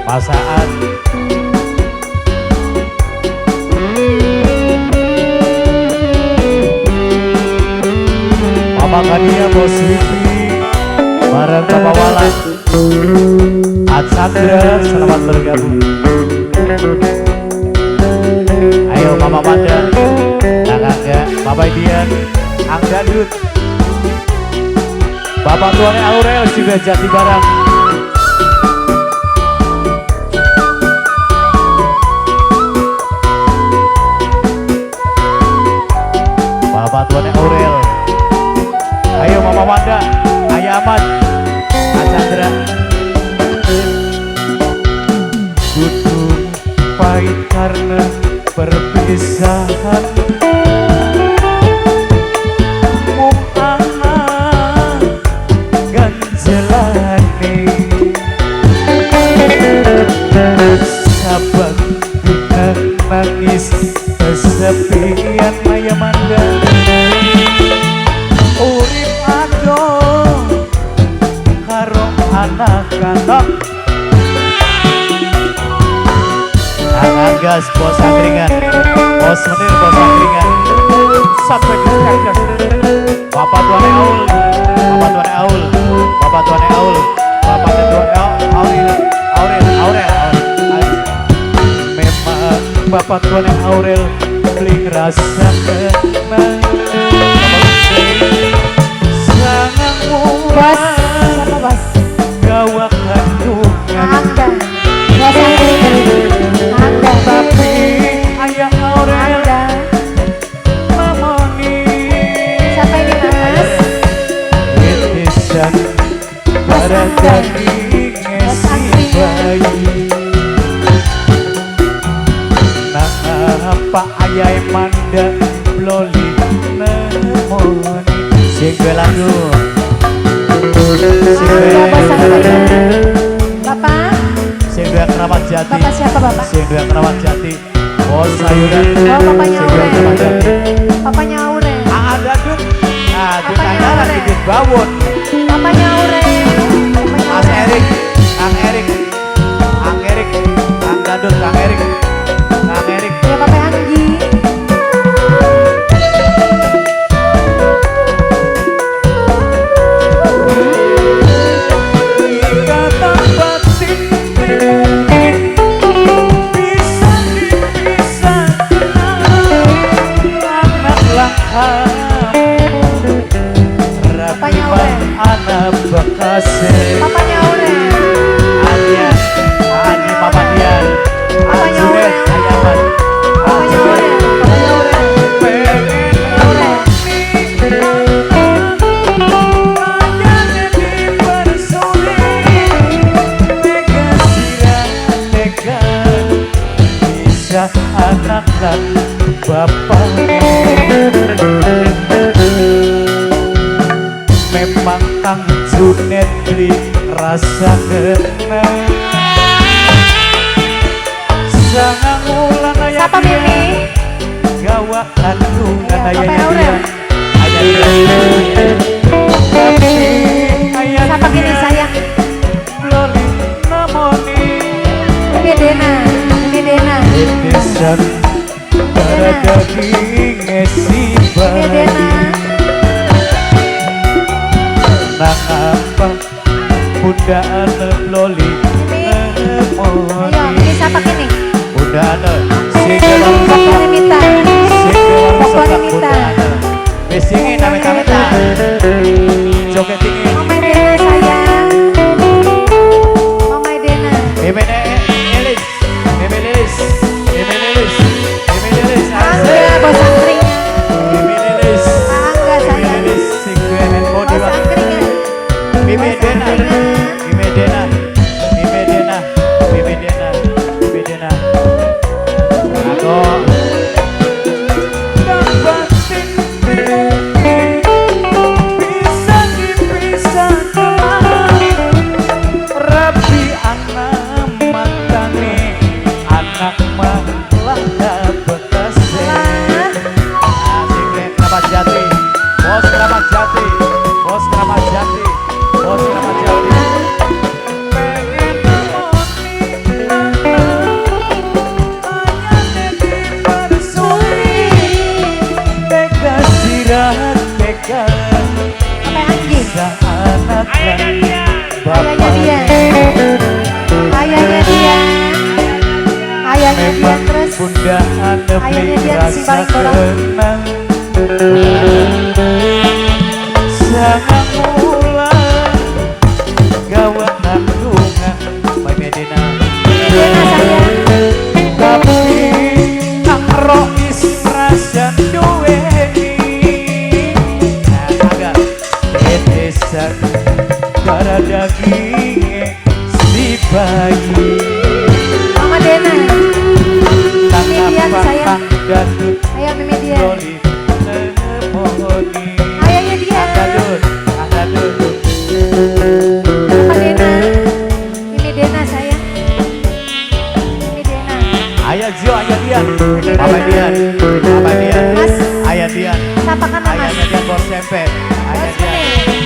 Pasaan. Mama Kania, Bos Wipi, bareng Bapak Wala, Atsandra, selamat bergabung. Ayo Mama Manda, Kang Angga, Bapak Dian, Angga Dut, Bapak Tuan Aurel juga Jati Barang. Bapak Tuan Aurel. Ayo Mama Wanda, Ayah Ahmad, Achandra. Duduk pahit karena perpisahan. Mung ana ganjelane. Sabab dina nangis kesepian Maya Manda. Urip adoh karo anak-anak. Kang Anggas bos angkringan, bos Menir bos angkringan. Sampai distracker. Bapak Tuan Aul, Bapak Tuan Aul, Bapak Tuan Aul, Bapak Tuan Aurel, Aurel, Aurel, Aurel. Memang Bapak Tuan Aurel beli rasa kenang. Bos, siapa bos? Gawa kandungan. Angga. Bos angkringan. Angga. Tapi ayah Aurel. Angga. Mamoni. Siapa ini mas? Itisan barang daging si bayi. Nah apa ayah Manda bloli nemoni. Sing lagu. Bapak, sing duwe Keramat Jati. Bapak siapa bapak? Sing duwe Keramat Jati. Bos sayuran. Oh, bapaknya Aurel. Papanya Aurel. Ada dut. Nah, ditanya dikit bawon. Papanya Aurel. Mas Erik, Kang Erik, Kang Erik, Kang Gadut, Kang Erik, Kang Erik. Ya, Bapak Anggi. Ikatan batin bisa dipisahkan anak langkah Papanya Aurel. Anak bekasnya. Papanya Aurel. Anya, Anya Papa Dian, Papanya Ajuret, Aurel. Ayaman, Papanya Aurel. Papanya Aurel. Aurel. Bisa anak lan bapak. Memang Kang Junet beli rasa kena. Sangang ulan ayah Siapa Mimi? Gawa kandungan Ayo, ayah Bapak Aurel. Ayah dia. Tapi ayah Siapa gini sayang? Loli namoni. Ini Dena, ini Dena. Itisan darah daging si Ini bayi. Dena. Nang apa Bunda Ane loli Ini. Ayo, nemoni. ini siapa gini? Bunda Ane sing warung Pokoknya seblak, Mita. sing warung Pokoknya seblak Mita. Bunda Ane. Wis singin amit-amit. Joget tinggi. Mama Dena sayang. Mama Dena. Meme Elis, Meme Lilis, Meme Lilis, Meme Lilis, Angga, asik. bos angkringan. Meme Lilis, Angga Meme sayang. Lilis, sing duwe handphone Bos iwak. angkringan. Meme Bos Dena, angkringan. Meme Dena, Meme Dena, Meme Dena, Meme Dena. Aku kasih. Ayahnya dia. Ayahnya dia. Ayahnya dia terus. Ayahnya dia sing paling borong. Sangat ulang gawa kandungan Mami Dena. Dena sayang. Tapi Kang Rois rasa duweni. Nah, agak tetesan darah daging si bayi. Mama Dena. Mimi Dian sayang. Ayo Mimi Dian. Ayahnya dia. Mama Dena. Mimi Dena sayang. Mimi Dena. Ayah Zio, ayah Dian. Mama Dian. Mama Dian. Mas. Ayah Dian. Sapakan Mas. Ayahnya Dian bos tempe. Ayah Dian.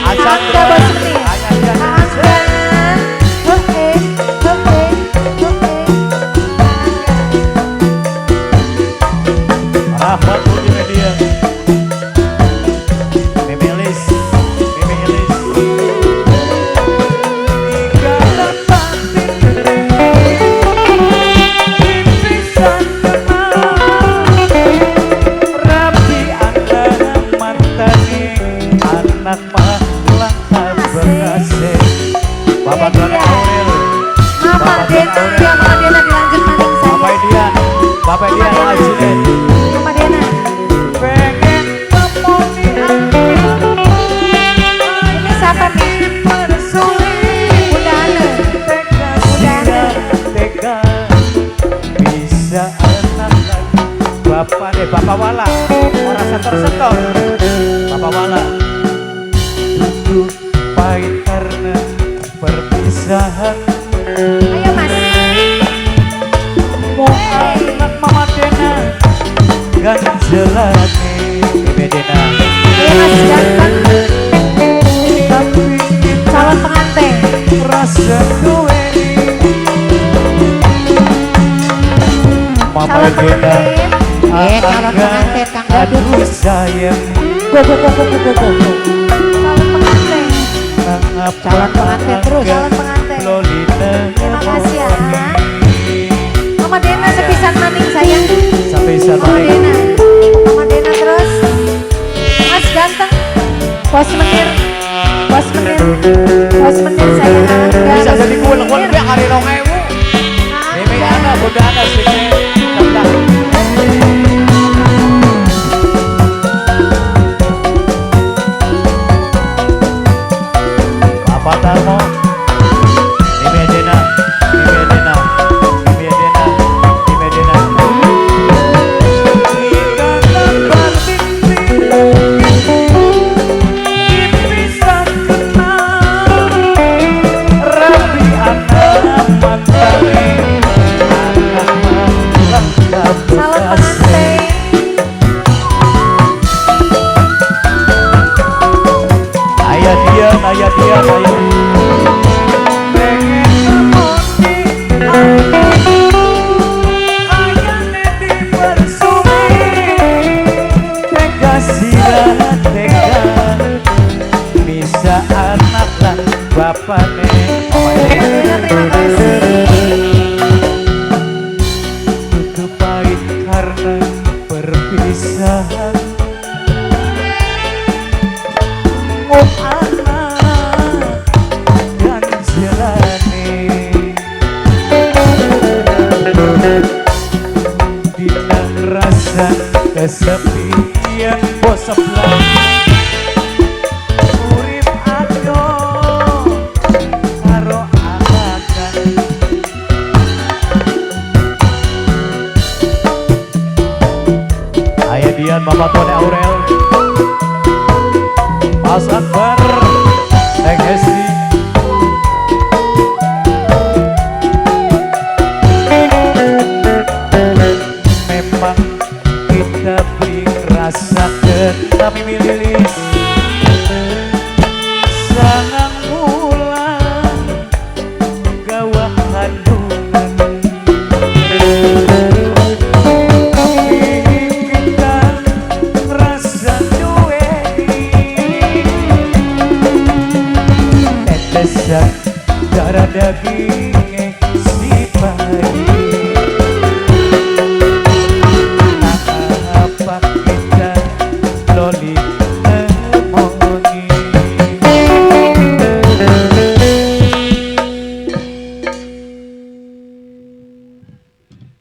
Angga bos meneh. Ayah Dian. Angga. Oke, oke, oke. Rahmat Multimedia. Mimi Elis, Mimi Elis. Ikatan batin, pipisan kenal. Rapi anak mantani, anak malang bekasih. Bapak Tuan Aurel, Mama Dena, ya Mama Dena dilanjut maning saya. Bapak Dian, Bapak Dian Ajinen. Mama Dena. Pengen temoni aku. Ini siapa nih? Bunda Ana. Tega Bunda Ana. tega bisa anak lagi. Bapak deh, Bapak Wala. Orang setor-setor. Bapak Wala. Duduk pahit karena perpisahan. Ayo Mas. Mau anak Mama Dena ganjelane Mimi Dena. Ayo Mas ganteng. Tapi kita Calon pengantin. rasa duweni. Mama Calon Dena pengantin. Calon pengantin Kang Dadut. Aduh sayang. Go go go go go go. Calon pengantin. Calon pengantin terus. Calon pengantin. Terima kasih ya. Mama Dena sepisan maning sayang. Sepisan Mama maning. Dena. Mama Dena terus. Mas ganteng. Bos menir. Bos menir. Bos menir sayang. Angga. Bisa Bos jadi kuel-kuel Menir. biar hari 2000. Mimi Ana, Bunda Ana sing tentang. Bapak Tarmo, Mimi Dena, Mimi Dena, Mimi Dena, Mimi Dena. Ikatan batin bisa kenal. Rapi anak mantane, anak malang Calon pengantin. Ayah Dian, ayah Dian, ayah. Pengen nemoni aku, ayane dipersuli. Tega sira tega, bisa anak lan bapane. Mama Dena terima kasih. Tutup pahit karena perpisahan. Mau anak ganjelane. Dina rasa kesepian bos sebelah. Urip adoh karo anakan. Ayah Dian, Bapak Tony Aurel, Mas Akbar, Neng Hesti. Memang kita beri rasa kena Mimi Lilis. Sangang wulan gawa kandungan. Tapi kita Darah daging.